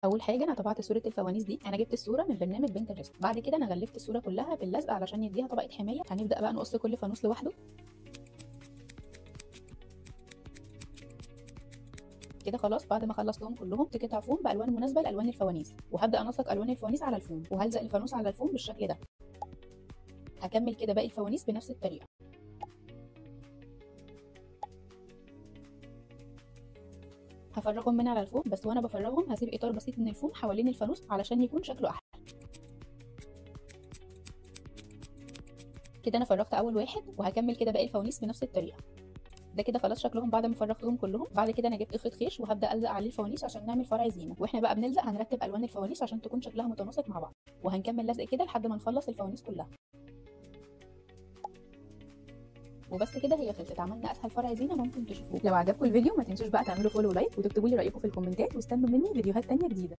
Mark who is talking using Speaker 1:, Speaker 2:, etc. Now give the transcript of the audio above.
Speaker 1: اول حاجة انا طبعت صوره الفوانيس دي، انا جبت الصورة من برنامج Pinterest. بعد كده انا غلفت الصورة كلها باللزق علشان يديها طبقه حماية. هنبدا بقى نقص كل فانوس لوحده كده. خلاص بعد ما خلصتهم كلهم قطع فوم بالوان مناسبة لالوان الفوانيس، وهبدا انسق الوان الفوانيس على الفوم، وهلزق الفانوس على الفوم بالشكل ده. هكمل كده باقي الفوانيس بنفس الطريقة. هفرغهم من على الفوم، بس وانا بفرغهم هسيب اطار بسيط من الفوم حوالين الفانوس علشان يكون شكله احلى. كده انا فرغت اول واحد، وهكمل كده باقي الفوانيس بنفس الطريقة. ده كده خلاص شكلهم بعد ما فرغتهم كلهم. بعد كده انا جبت خيط خيش وهبدا الزق عليه الفوانيس عشان نعمل فرع زينة، واحنا بقى بنلزق هنرتب الوان الفوانيس عشان تكون شكلها متناسق مع بعض، وهنكمل لزق كده لحد ما نخلص الفوانيس كلها. وبس كده هي خلصت، عملنا اسهل فرع زينة ممكن تشوفوه. لو عجبكم الفيديو ما تنسوش بقى تعملوا follow و like وتكتبوا لي رايكم في الكومنتات، واستنوا مني فيديوهات تانية جديدة.